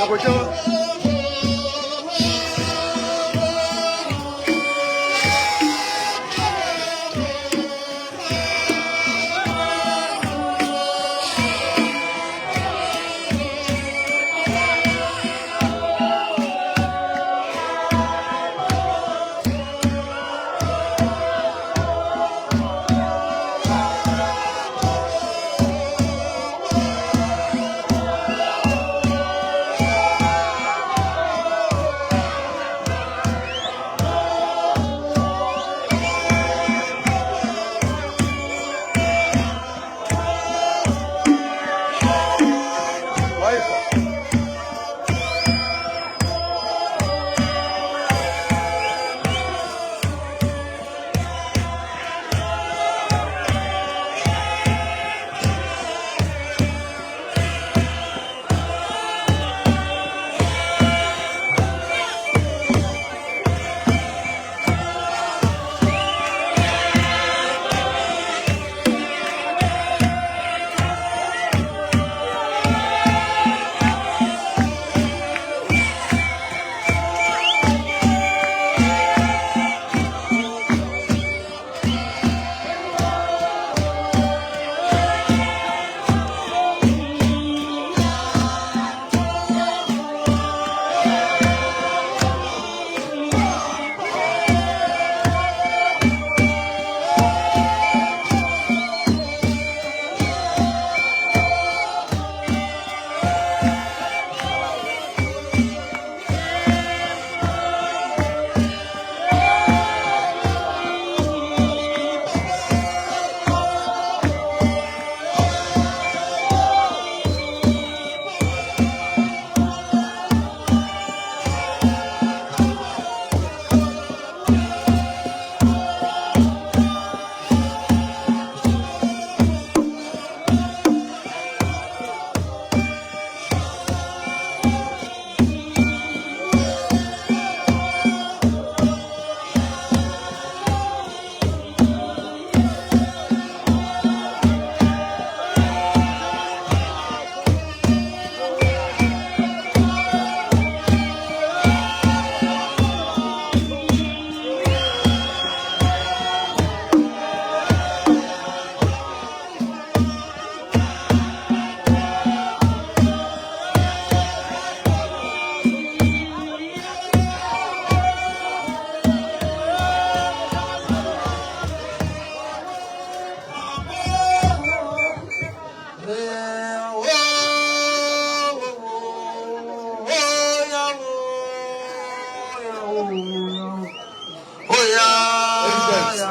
Nako tšeo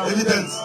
Evidence.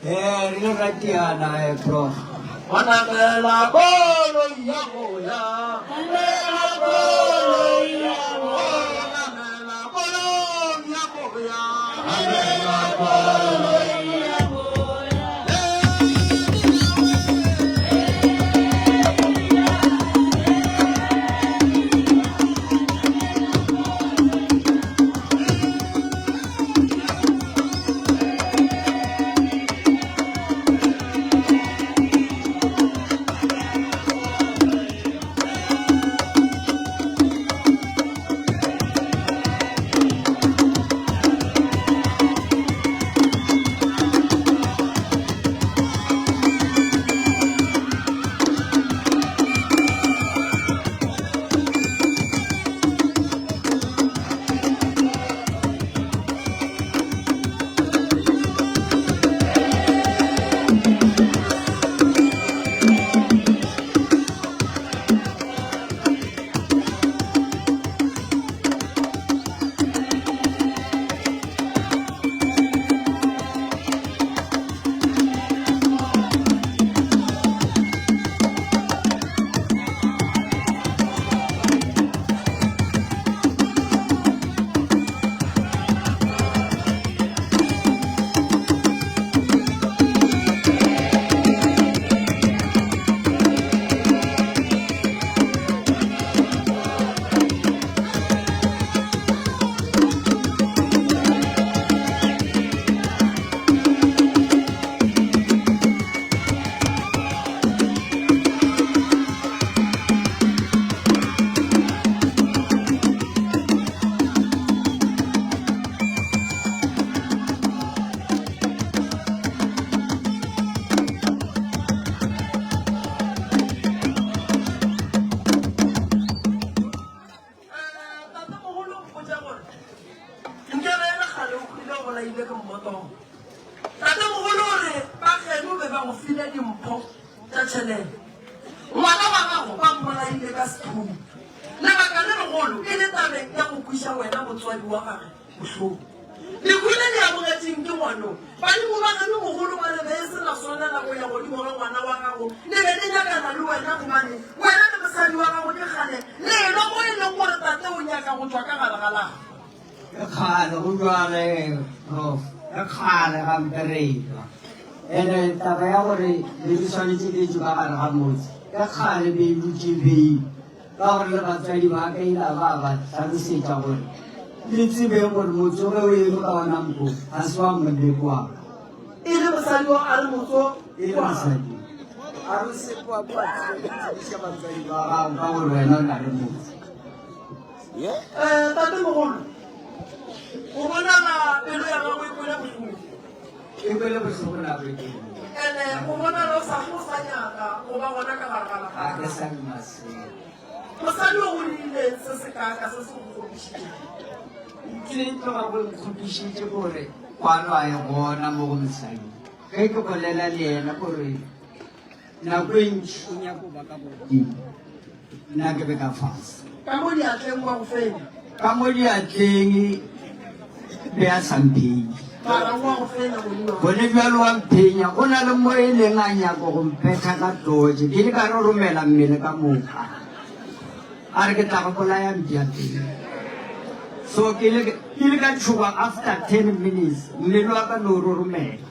Ee, re ile ra tiana, eh, Prof. Wa namela koloi ya go ya. Namela koloi ya go ya. Namela koloi ya go ya. Namela koloi ya go ya. Tatemogolo o mpotša gore nke be e le kgale o hwile o bolailwe ke mmotogo. Tatemogolo o re ba geno be ba go file dimpho tša tšhelete. Ngwana wa gago ba mmolaile ka sethunya. Lebaka le legolo e le tabeng ya go kweša wena motswadi wa gage bohloko. Lehu le le amogetšeng ke ngwano. Badimo ba geno mogolo ba re be e se la swanela go ya godimo ga ngwana wa gago, le be le nyakana le wena gobane wena le mosadi wa gago ke kgale le elwa mo e leng gore tate o nyaka go tšwa ka gare ga lapa. Ke kgale go bjale Prof, ke kgale gampe re elwa. Ene taba ya gore be di swanetše di tšwe ka gare ga motse, ke kgale be e dutše e beilwe. Ka gore le batswadi ba ka ile ba ba hlalosetša gore le tsebeng gore motso ge o eme ka ona moko ga se wa moleko wa ka. E le mosadi wa a re motso E le mosadi a re se kwa kwa tsebiša batswadi ba gago ka gore wena o na le motse. Eh, tatemogolo, o bonala pelo ya gago e kwele bohloko. E kwele bohloko nako e telele. Ene o bonala o sa o sa nyaka go ba gona ka gare ga lapa. Ga ke sa duma selo. Mosadi o go dirile se se kaaka se se go kgopišitšego? Ntho e tloga go nkgopišitše gore kwano a e gona mo go mosadi. Ge ke bolela le yena gore Nako e ntši o nyaka go ba ka godimo, nna ke be ka fase. Ka mo diatleng wa go fenya. Ka mo diatleng be a sa mphenye. Mara wa go fenya godimo. Gone bjalo wa mphenya, go na le mo e leng a nyaka go mphetha ka toje, ke ile ka roromela mmele ka moka. A re ke tla go bolaya mpša teng. So ke ile ka tšhoga after 10 minutes, mmele wa ka no roromela.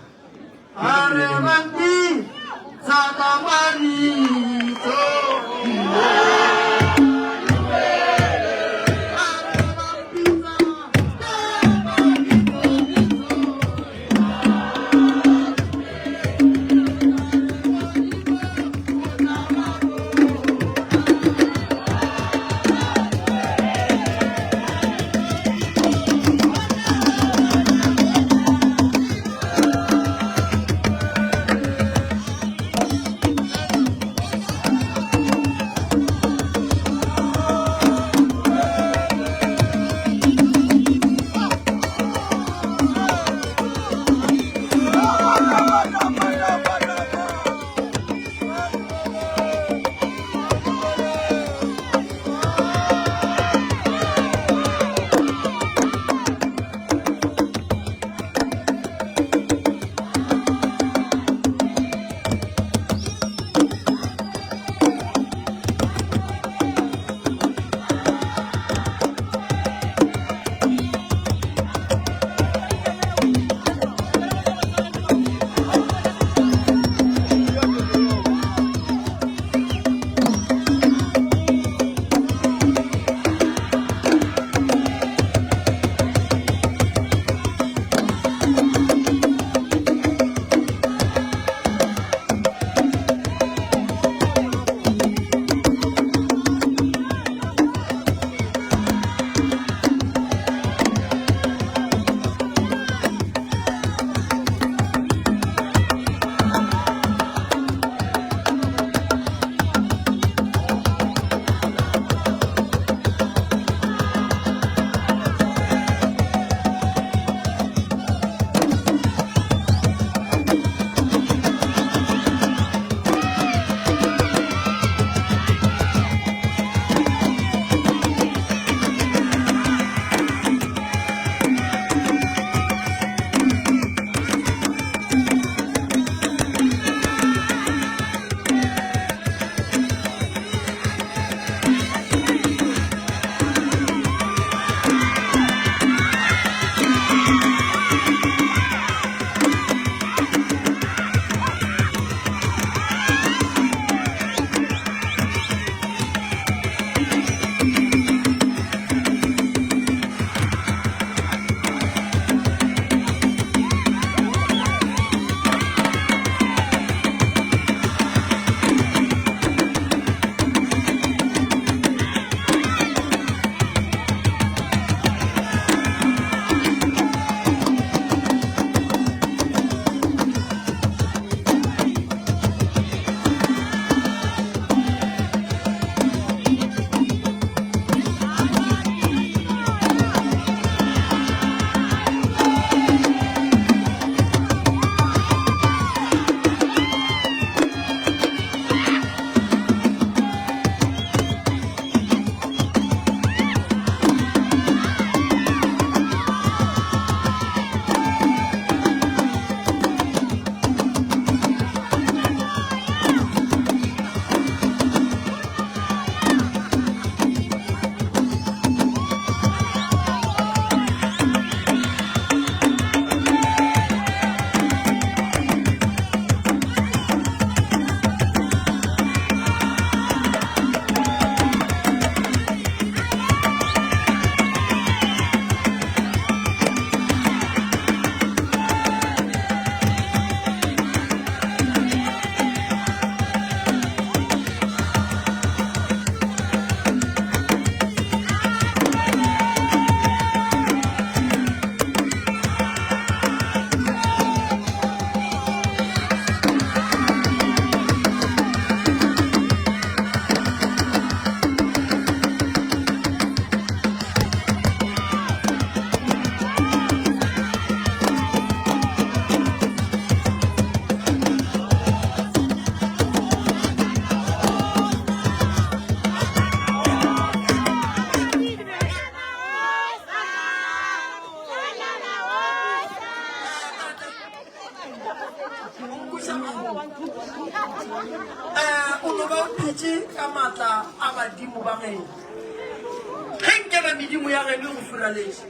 medimo ya geno e go furaletše,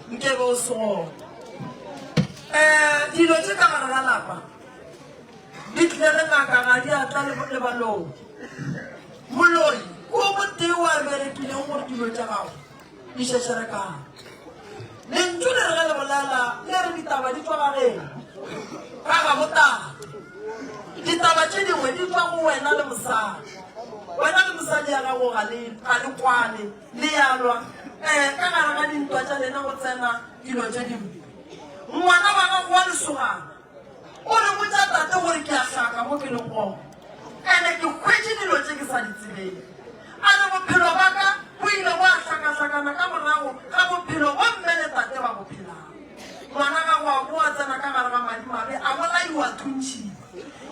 nke be o se gona. Um dilo tše ka gare ga lapa di tlile le ngaka, ga di a tla le baloi. Moloi ke o motee o a berekileng gore dilo tša gago di šešerekane. Lentšu le re ge le bolela le re ditaba di tšwa ga geno, ga gabo tate. Ditaba tše dingwe di tšwa go wena le mosadi. Wena le mosadi ya gago ga le ga le kwane, le ya lwa. Eh, ka gare ga dintwa tša lena go tsena dilo tše dimpe. Ngwana wa gago wa lesogana o re botša tate gore ke a hlaka mo ke leng gona, ene ke hwetše dilo tše ke sa di tsebeng. A re bophelo ba ka bo ile gwa hlakahlakana ka morago ga bophelo bo mme le tate ba bo phelang. Ngwana gago a boa tsena ka gare ga madimabe a bolaiwa thuntšhiwa.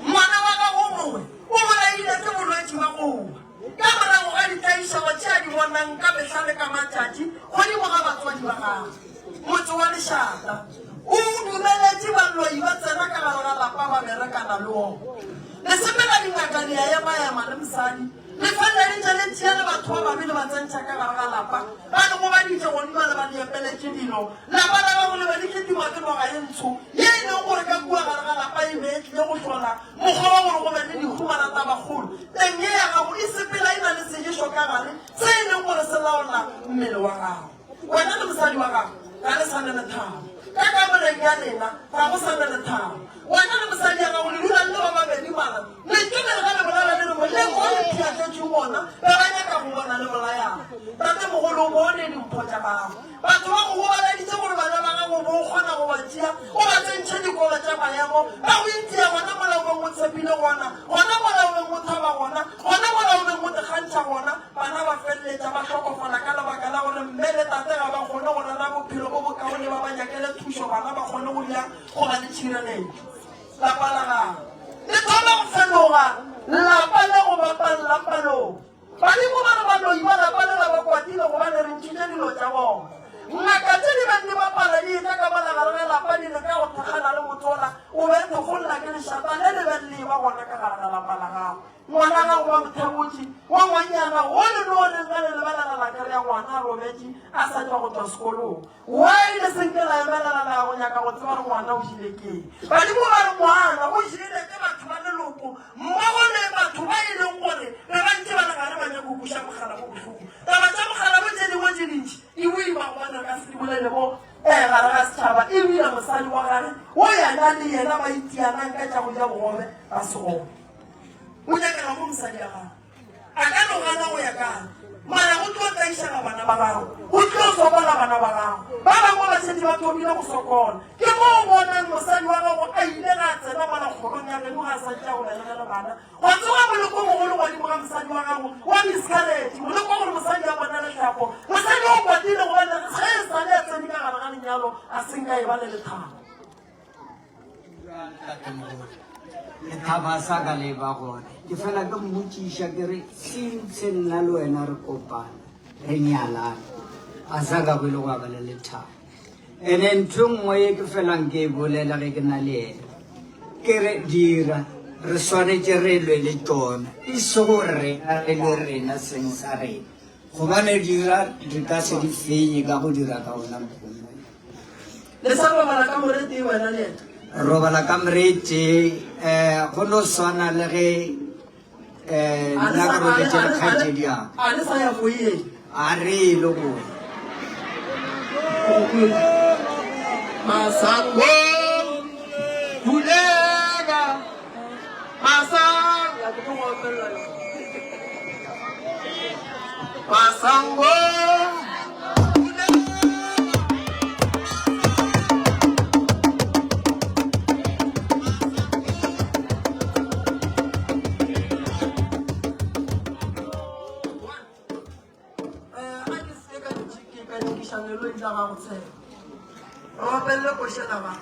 Ngwana wa gago o mongwe o bolaile ke bolwetši ba go wa ka morago ga ditlaišego tše a di bonang ka mehla le ka matšatši godimo ga batswadi ba gagwe. Motse wa lešata o dumeletše baloi ba tsena ka gare ga lapa ba berekana le ona. Le sepela dingaka di a emaema le mosadi. Le feleleditše le tšea le batho ba babe le ba tsentšha ka gare ga lapa, ba le gobaditše godimo le ba le epeletše dilo. Lapa la gago le be le kitima ke noga ye ntsho ye e lego gore ka kua gare ga lapa e be e tlile go hlola mokgwa wa gore go be le lehu. Maratabakgolo, teng ye ya gago e sepela e na le seješo ka gare se e leng gore se laola mmele wa gago. Wena le mosadi wa gago ga le sa na lethabo. Ka kamoreng ya lena ga go sa na lethabo. Wena le mosadi ya gago le dula le le ba babedi mara lentšu le re ge le bolela le re moleko o le pheatletšeng wona be ba nyaka go bona le bolayana. Tatemogolo o bone dimpho tša gago. Batho ba go gobaleditše gore bana ba gago bo o kgona go ba tšea o ba tsentšhe dikolo tša maemo ba go itia gona mola o beng o tshepile gona, gona mola o beng o thaba gona, gona mola o beng o ikgantšha gona. Bana ba feleletša ba hlokofala ka lebaka la gore mme le tate ga ba kgone go rera bophelo bo bokaone ba ba nyakele thušo bana ba kgone go dula go ba le tšhireletšo. Lapa la gago le thoma go fetoga lapa le go bapalla palong. Badimo ba re baloi ba lapa lela ba kwatile gobane re ntšhitše dilo tša bona. Ngaka tše di beng di bapala di etla ka mola gare ga lapa di leka go thekgana le motsola o be thekgolla ke lešata le le beng le eba gona ka gare ga lapa la gago. Ngwana gago wa mothebotši wa ngwanyana wo le no reng ge le lebelela la kry-a ngwana a robetše a sa tšwa go tšwa sekolong. Why le se nke la emelela la ya go nyaka go tseba gore ngwana o jile keng? Badimo ba re ngwana o jele ke batho ba leloko mmogo le batho ba e leng gore be ba ntše ba le gare ba nyaka go kweša mogala bo bohloko. Taba tša mogala bo tše dingwe tše dintši di boima gobane re ka se di bolele mo gare ga setšhaba ebile mosadi wa gage wo yena le yena ba itianang ka tša go ja bogobe ba se gona. O nyakega mo mosadi ya gago. A ka no gana go ya kae, mara go tlo tlaišega bana ba gago, go tlo sokola bana ba gago. Ba bangwe ba šetše ba thomile go sokola. Ke mo o bonang mosadi wa gago a ile ga a tsena mola kgorong ya geno ga a sa tšea go belegela bana. Gwa tsoga moleko o mogolo godimo ga mosadi wa gago wa miscarriage, moleko wa gore mosadi a bone lehlapo. Mosadi o kwatile gobane ge e sa le a tsene ka gare ga lenyalo a se nka e ba le lethabo. Lethaba sa ka le ba gona ke fela ke mmotšiša ke re since nna le wena re kopana re nyalana a sa ka go ile go ba le lethabo ene ntho e nngwe ye ke felang ke e bolela ge ke na le ena ke re dira re swanetše re lwe le tšona e se gore rena re lwe rena seng sa rena gobane dira re ka se di fenye ka go dira ka ona mokgwa Le sa robala ka more tee wena le yena? Robala ka more tee um go no swana le ge um nna ke robetše le kgaetšedi ya A le sa ya go ye? A re ye le go ya. Masango Bulega Masango ya ke tlo go opelela yona. Masango Ropelle košela ba.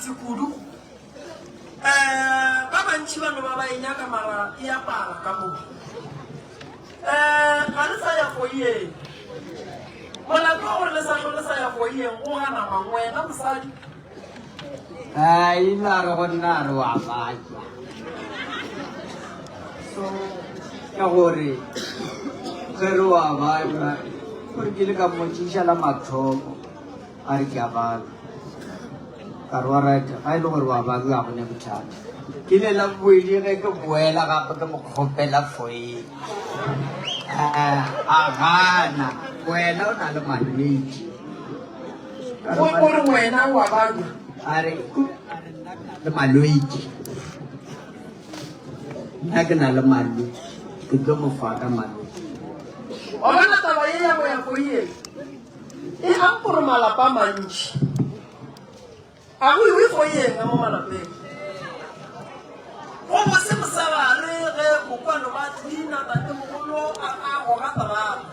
bose kudu. Um ba bantši ba no ba ba e nyaka mara e a pala ka moo. Um ga le sa ya foyeng. Molato wa gore le sa hlwe le sa ya foyeng o gana mang wena mosadi? A ile a re go nna a re wa bajwa. So ka gore ge re wa bajwa gore ke ile ka mmotšiša la mathomo a re ke a babja. Ka re alright ga e le gore wa babja ga go ne bothata. Ke ile la bobedi ge ke boela gape ke mo kgopela foyeng. A gana wena o na le malwetši. O re wena wa babja. A re le malwetši. Nna ke na le malwetši. Ke tlo mo fa ka malwetši. Wa bona taba ye ya go ya foyeng e ampore malapa a mantši. A go iwe foyeng mo malapeng. Go bose mosegare ge bokwano ba tlina tatemogolo a a goga terata.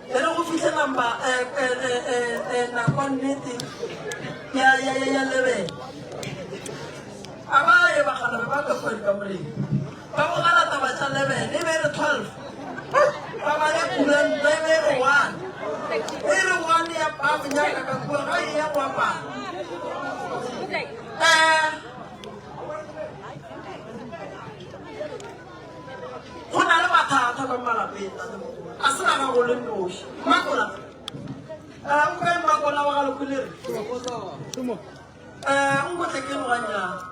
E re go fihle namba eh, eh, eh, eh, eh, nako nnete ya ya ya ya lebele. A ba ye bagalabe ba ka kua dikamoreng. Ba bogela taba tša lebele e be e re 12. Ba bale kuranta e be e re 1. E re 1 ya ba mo nyaka ka kua ga e ya go apara. Eh, go na le mathata ka malapeng tatemogolo a se la gago le noši mmakola um o kae mmakola wa ga lekolere um nkotle ke loganyana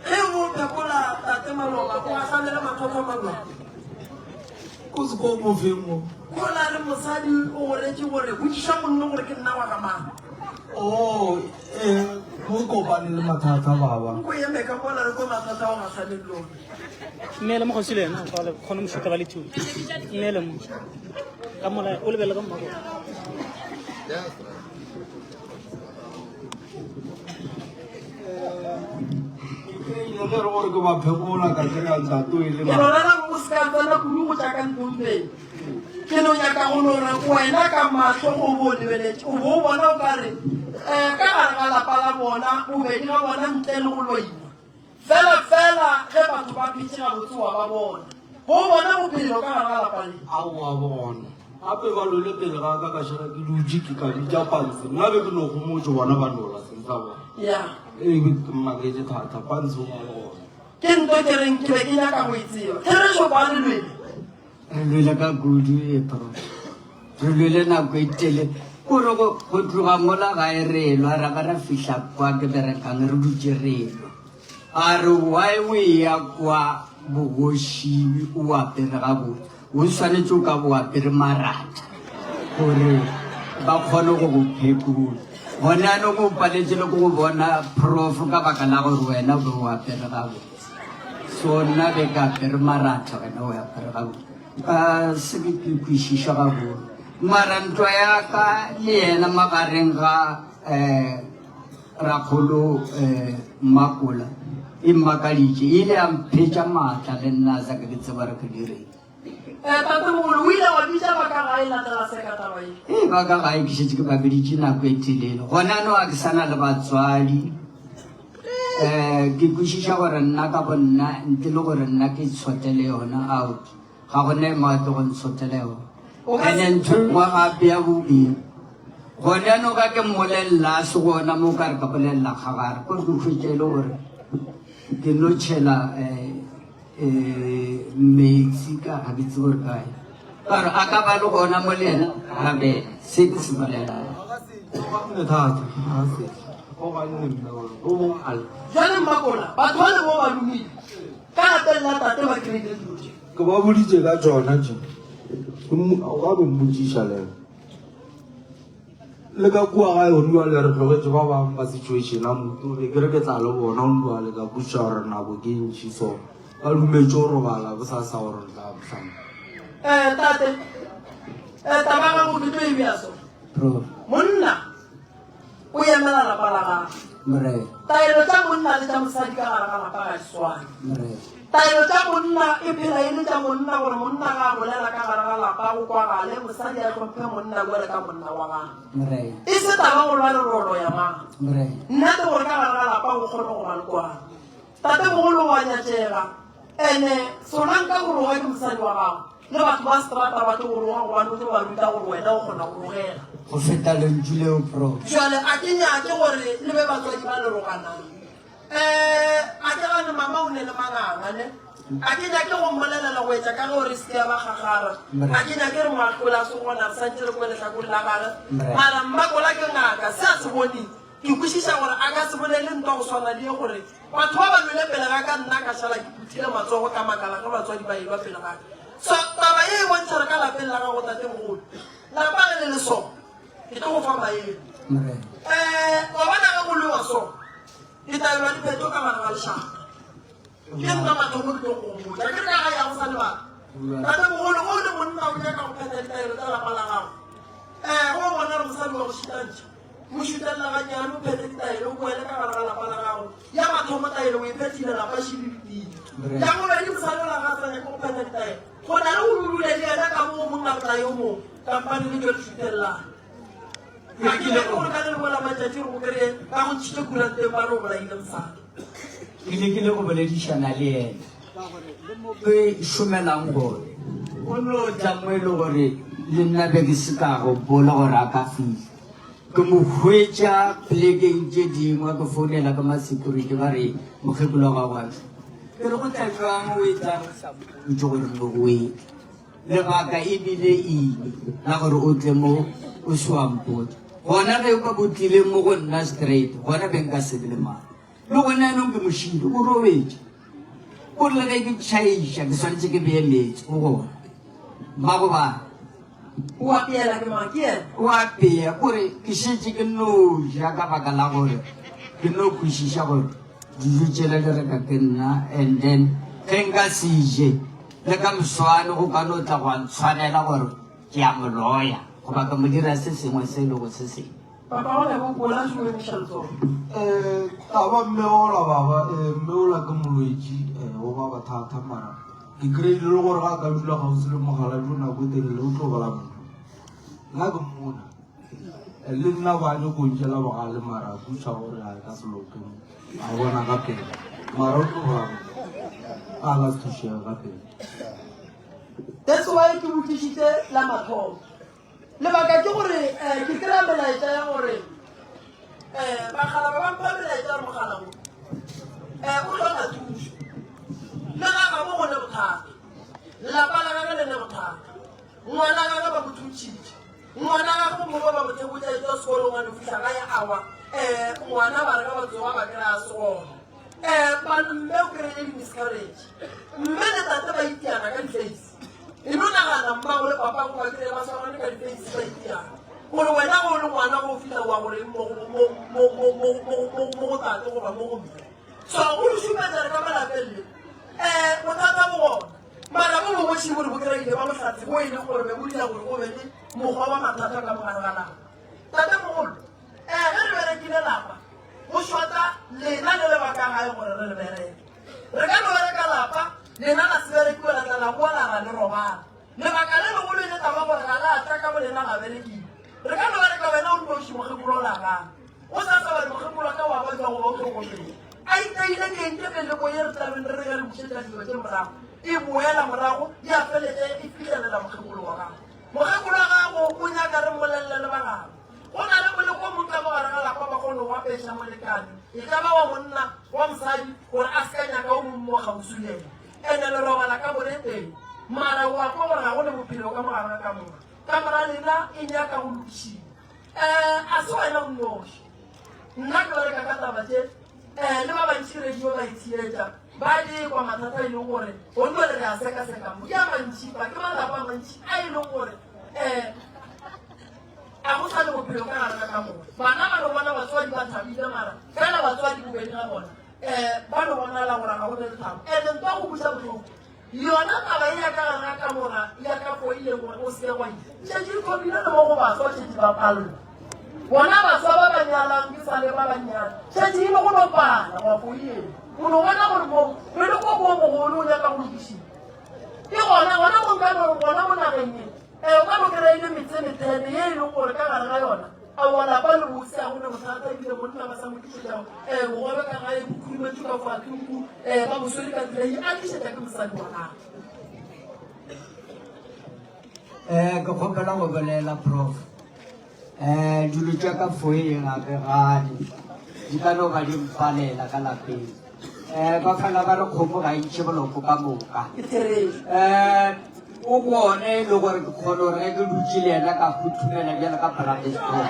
ge o phekola tate maloba o gahlane le mathata maloba O se ko mo feng mo. Go na le mosadi o go retše gore botšiša monno gore ke nna wa ga mang. Oh, eh, mo kopane le mathata baba. Nko eme ka mola re ko mathata o gahlane le lona. Nneele mo kgauswi le yena fa le kgone mo šuta ba le two. Nneele mo. Ka mola o lebelele ka mmago. Ke re gore ke ba phekola ka kry-a ntate e le Ke no rera gore o se ka tsena kudu go tša ka ntlong pele. Ke no nyaka go no re wena ka mahlo o bo o lebeletše o bo o bona o ka re um ka gare ga lapa la bona bobedi ga bona ntle le go loiwa. Fela fela ge batho ba phetše gabotse wa ba bona. Bo bona bophelo ka gare ga lapa le. Aowa bona. Gape ba lole pele ga ka ka šala ke dutše ke ka bitša panse. Nna be ke no gomotše bona ba nola seng sa bona. Ya. Ee ke maketše thata panse o ba le gona. Ke nto ke reng ke be ke nyaka go e tseba. Therešo kwa le lwele. Re lwele ka kudu e bro. Re lwele nako e tele. Kore go go tloga mola gae re elwa ra ba ra fihla kwa ke berekang re dutše re elwa. A re why o eya kwa bogoši o apere gabotse. O swanetše o ka bo apere maratha gore ba kgone go go phekola. Gone anong o paletše le ke go bona prof ka baka la gore wena o be o apere gabotse. So nna be ke apere maratha wena o apere gabotse. Ka se ke ke kwešiša gabotse. Mara ntwa ya ka le yena magareng ga um Rakgolo Mmakola e mmakaditše, e ile ya mphetša maatla le nna sa ke ke tseba re ke direng. Tatemogolo, o ile wa bitša ba ka gae latela seka taba ye? Ee, ba ka gae ke šetše ke ba biditše nako e telele. Gona no ga ke sa na le batswadi. Um ke kwešiša gore nna ka bonna ntle le gore nna ke tshotele yona out. Ga go ne mo a tlogo ntshotela yona. Ene ntho e nngwe gape ya bobedi, gone no ka ke mmolelela a se gona mo ka re ka bolelela kgagare, kore ke hwetše e le gore ke no tšhela um metsi ka ga ke tsebe gore kae. Ka re a ka ba le gona mo le yena gabe se ke se bolelang. Thata, ga se. O ganne mme o bogale. Jwale Mmakola, batho ba le bo ba lomile. Ka lapeng la tate ba kry-ile dilo tše. Ke ba boditše ka tšona tše. O ka no mmotšiša le ena. Le ka kua gae gone bjale re tlogetše ba bangwe ka situation ya motu be ke re ke tla le bona gone bjale ka kwešiša gore nako ke ntši so ba dumetše go robala bosasa gore re tla bohlano. Eh, tate, eh, taba ya gago ke tlo e bea so. Prof. Monna o emela lapa la gagwe. Morena. Taelo tša monna le tša mosadi ka gare ga lapa ga di swane. Morena. Taelo tša monna e phela e le tša monna gore monna ga a bolela ka gare ga lapa go kwagale, mosadi a hlomphe monna bjale ka monna wa gagwe. E se taba go lwa lerolo ya mang. Nnete gore ka gare ga lapa go kgone go ba le kwano. Tatemogolo o a nyatšega ene sona nka go roga ke mosadi wa gago le batho ba seterata ba tlo go roga gobane o tlo ba ruta gore wena o kgona go rogela. Go feta lentšu leo bro. Bjale a ke nyake gore le be batswadi ba le roganang. Eh, a ke gane mama o ne le manganga ne. A ke nyake go mmolelela go etša ka ge o re se ke ya ba gagara. A ke nyake re mo ahlola a se gona re santše re kwe lehlakore la gage. Mara mmakola ke ngaka, se a se boneng. Ke kwešiša gore a ka se bolele ntwa go swana le ye gore batho ba ba lwele pele ga ka nna ka šala ke phuthile matsogo ka makala ge batswadi ba elwa pele ga ka. So taba ye e bontšha gore ka lapeng la gago tatemogolo, lapa ge le le so, ke tlo go fa maele. Um wa bona ge go lwewa so, Ditaelo di phetho ka gare ga lešaka. Ke nna mathomo ke tlo go botša. Ke re ka ga ya go sa lebaka. Tatemogolo, o le monna o nyaka go phetha ditaelo tša lapa la gago. Eh, go bona re mosadi wa go šitantšha. Mo šutelela gannyane o phethe ditaelo o boele ka gare ga lapa la gago. Ya mathomo taelo o e phethile lapa šili le tiile. Ya bobedi mosadi ola ga a sa nyake go phetha ditaelo. Go na le go dule le yena ka mo monna o tla yo mongwe. Kampane le tšwe le šutelelane. Ga ke nyake gore ka le lengwe la matšatši re go kry-e ba go ntšhitše kuranteng ba re o bolaile mosadi. Ke lekile go boledišana le yena ka gore le mo ke šomelang gone o no tla mo e le gore le nna be ke se ka gopola gore a ka fihla. Ke mo hwetša polekeng tše dingwe ke founela ka ma-security ba re mokgekolo wa gago a tla. Ke re go tla jwang o etla o sa mpotše gore mo o etla. Lebaka e bile eng la gore o tle mo o se wa mpotša? Gona ge o ka bo tlile mo go nna straight, gona be nka se be le mara. Le gona yanong ke mošidi, o robetše. O re le ge ke tšhaiša ke swanetše ke beye meetse, o gona. Mmagobane. O apeela ke mang? Ke yena? O apea, o re ke šetše ke no ja ka baka la gore ke no kwešiša gore dijo tšela di reka ke nna and then ge nka se je Le ka moswane go ka no tla gwa ntshwanela gore ke a mo loya goba ka mo dira se sengwe se e lego se sengwe. Papa go lebo kola šo emiša letsogo. Eh, taba mme ola baba, eh, mme ola ke molwetši, eh, o ba bothata mara ke kry-ile le gore ga a ka dula gausi le mogala jo nako e telele o tlo bola motho. Nna ke mmona. Eh, le nna ba nyako ntšela bogale mara kutšha gore a ka se loke a bona ka pele mara o tlo bola motho a ka se thušega ka pele. That's why ke botšišitše la mathomo. Lebaka ke gore eh, ke kry-a melaetša ya gore eh, bagala ba ba mpha melaetša ya mogala o eh, o hloka thušo. Le ga gabo go ne bothata, lapa la gage le ne bothata, ngwana gage ba mo thuntšhitše. Ngwana gagwe bomme ba mo thebotša etšwa sekolong a no fihla gae awa um ngwana ba re ga ba tsoga ba kry-a se gona um mme o kry-ile di-miscarriage mme le tate ba itiana ka di-face e no nagana mmago le papago ba kry-e ba swarane ka di-face ba itiana gore wena go le ngwana go fihla wa gore mo go tate goba mo go mme so go re šupetsa re ka malapeng le um bothata bo gona Mara bo bongwe šebo re bo kry-ile ba bohlatse bo e leng gore be bo dira gore go be le mokgwa wa mathata ka mogare ga lapa. Tatemogolo, ee ge re berekile lapa, go šota lena le le ba ka gae gore re le bereke. Re ka no bereka lapa, lena la se berekiwe la tla la boa la ra le robala. Lebaka le legolo e le taba gore ga la tla ka bolena la berekiwa. Re ka no bereka wena o nnoši mokgekolo o la gae. Go sa sa ba re mokgekolo wa ka wa babja goba o hlokometse. A iteile ke eng ke meleko ye re tlabeng re re ge re bušetša dilo tše morago e boela morago ya felete e fihlelela mokgekolo wa gago. Mokgekolo wa gago o nyaka re mmolelele le ba gabo. Go na le moleko o mongwe ka mo gare ga lapa ba kgone go apeša molekane e ka ba wa monna wa mosadi gore a se ka nyaka o mongwe mo kgauswi le yena. Ene le robala ka bone teng mara wa kwa gore ga go ne bophelo ka mo gare ga kamora. Kamora lena e nyaka go lokišiwa. Um a se wena o nnoši. Nna ke bereka ka taba tše um le ba bantši radio ba itheetša ba lekwa mathata e leng gore gonne re a sekaseka mo ke a mantši ba ke malapa a mantši a e leng gore um a go sa le bophelo ka gare ga ka moka bana ba no bona batswadi ba thabile mara fela batswadi bobedi ga bona um ba no bonala gore ga go ne lethabo and ntwa go buša bohloko Yona taba ye ya ka gare ga kamora ya ka fo e leng gore o se ke gwa ile. Šetše e thomile le mo go baswa šetše ba palelwa. Bona baswa ba ba nyalang ke sa le ba bannyane, šetše e le go no pala ngwako yeo. O no bona gore mo re le koko o mogolo o nyaka go lokišiwa. Ke gona gona mo nka no re gona mo nageng ye, eh, o ka no kry-a e le metse e methene ye e leng gore ka gare ga yona aowa lapa le bose ga go ne bothata ebile monna ba sa mo tlišetša um bogobe ka gae bo khurumetšwe ka foa ke nku um ba mo swere ka tsela ye a tlišetša ke mosadi wa gagwe. Um ke kgopela go bolela prof um dilo tša ka foeng ga ke gane di ka no ba di mpalela ka lapeng um ba fela ba re kgomo ga e ntšhe boloko ka moka um o bone e le gore ke kgone gore ge ke dutše le yena ka huthumela bjalo ka brabestro.